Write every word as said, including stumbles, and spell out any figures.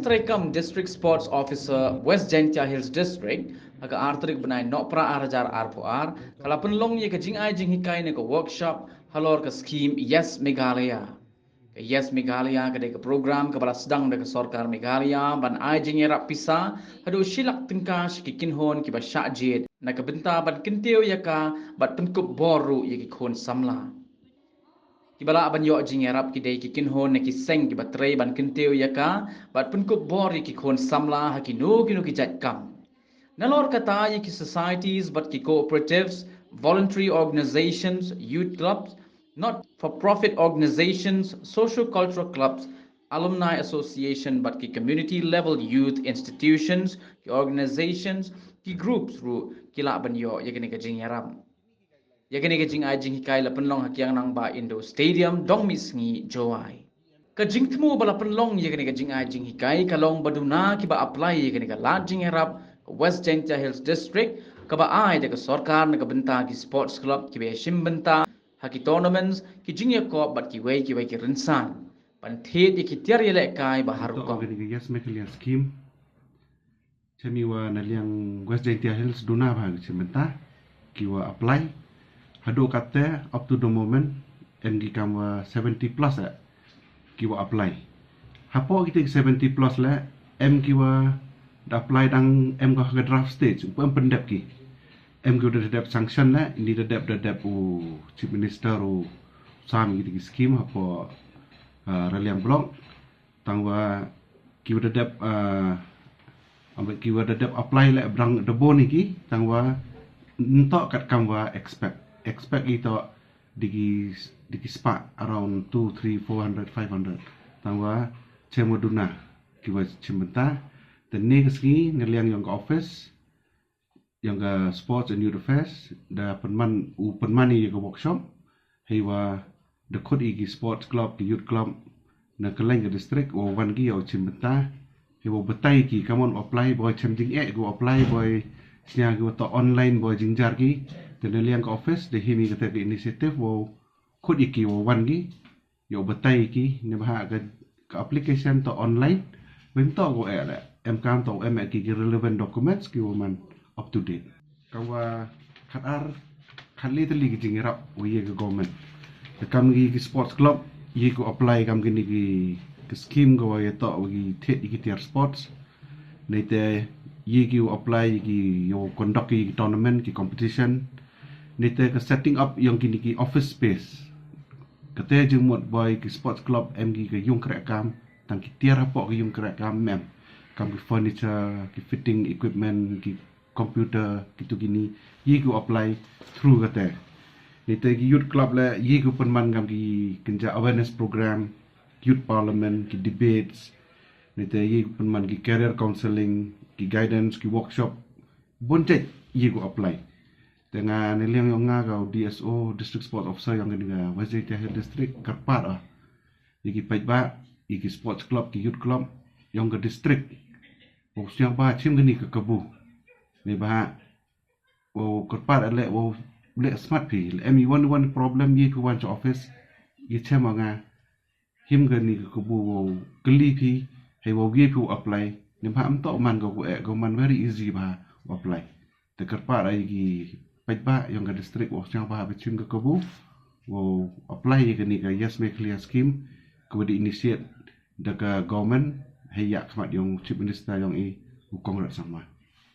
Treikam, District Sports Officer, West Jaintia Hills District, ha ka ar tarik bnai Nohprah ar hajar arphew ar, ka la pynlong ïa ka jingai jinghikai ne ka workshop halor ka skhim Yes Meghalaya. Ka Yes Meghalaya ka dei ka program kaba la sdang da ka sorkar Meghalaya ban ai jingïarap pisa haduh shi lak tyngka sha ki kynhun kiba shah jied na ka bynta ban kyntiew ïa ka bad pynkup bor ruh ïa ki khun samla. Kiba lah ban ïoh jingïarap ki dei ki kynhun ne ki seng kiba trei ban kyntiew ïa ka bad pynkup bor ïa ki khun samla ha kino kino ki jait kam. Nalor kata ïa ki societies bad ki cooperatives, voluntary organizations, youth clubs, not for profit organizations, socio-cultural clubs, alumni association bad ki community level youth institutions, ki organizations, ki groups ruh ki lah ban ïoh ïa kane ka jingïarap. Ïa kane ka jingai jinghikai la pynlong ha Kiang Nangbah Indoor Stadium, Dongmihsngi, Jowai. Ka jingthmu ba la pynlong ïa kane ka jingai jinghikai ka long ba duna kiba apply ïa kane ka lad jingïarap ka West Jaintia Hills District, kaba ai da ka sorkar na ka bynta ki sports club kiba ïashim bynta ha ki tournaments, ki jingïakop bad kiwei kiwei ki rynsan ban thied ïa ki tiar ïalehkai ba har rukom. Kane ka Yes Meghalaya scheme, shem ïa wa na liang West Jaintia Hills duna ba ha ka shim bynta ki wa apply. Haduh katte, up to the moment, em ki kam wa seventy plus eh ki wa apply. Hapoh kita ki seventy plus le, em ki wa da apply dang em ka ha ka draft stage, u em pyndep ki. Em ki wa da dep sanction le, ini da dep, da dep u Chief Minister u sam kita ki scheme hapoh, uh, Raliang Block. Tang wa ki wa da dep, uh, amba ki wa da dep apply le brang da bun ïa ki, tang wa nto kat kam wa expect. Expect ito diki, diki spah around two, three, four hundred, five hundred. Tang wa shem wa duna ki wa shim bynta. Te ne ka sngi na liang yong ka office yong ka Sports and Youth Affairs da pynman, u pynman ïa ka workshop. Hei wa da khot ïa ki sports club, ki youth club na kylleng ka district, wa wan ki ïa u shim bynta. Hei wa batai ki, come on, apply, boi shem jingeh, go apply, boi sñiaw ki wa to online, boi jingjar ki. Te na liang ka office da him ïa kata ka initiative, wa khot ïa ki, wa wan ki ïa u batai ki, ne ba ha ka, ka application to online. Bym to ko eh le, em kam to em eh ki, ki relevant documents ki wa man up to date. Kam wa khat ar, khat le tylli ki jingïarap wa ïa ka government. Te kam ki, ki sports club, ïa ki wa apply kam kini ki, ki scheme ka wa ïa to wa ki thied ïa ki tiar sports. Nete ïa ki wa apply ïa ki, ïa wa conduct ïa ki tournament, ki competition. Nete ka setting up yong kini ki office space. Kate jingmut boi ki sports club em ki ka yung kreh kam, tang ki tiar hapoh ka yung kreh kam mem. Kam ki furniture, ki fitting equipment, ki computer, kitu kini, ïa ki wa apply through kate. Nete ki youth club le, ïa ki wa pynman kam ki kynja awareness program, youth parliament, ki debates. Nete ïa ki wa pynman ki career counseling, ki guidance, ki workshop. Bun jait ïa ki wa apply. Te nga na liang yong nga ka D S O, District Sports Officer yong kani ka West Jaintia Hills District, kyrpad ah ïa ki paidbah, ïa ki sports club, ki youth club yong ka district, wow sñiawbha shim kani ka kabu. Ne ba wow kyrpad ah le, wow le smat phi, le em ïa wan wan problem ïa ki wan cha office, ïa shem nga him kani ka kabu wow kylli phi, hei wow ïa phi wow apply. Ne ba em to man ka ku eh, ka man very easy ba wow apply. Te kyrpad ïa ki paidbah yong ka district wow sñiawbha ba shim ka kabu wow apply ïa kani ka Yes Meghalaya scheme, ka wa da initiate da ka government, hei ïa khmat yong Chief Minister yong i, u Conrad Sangma.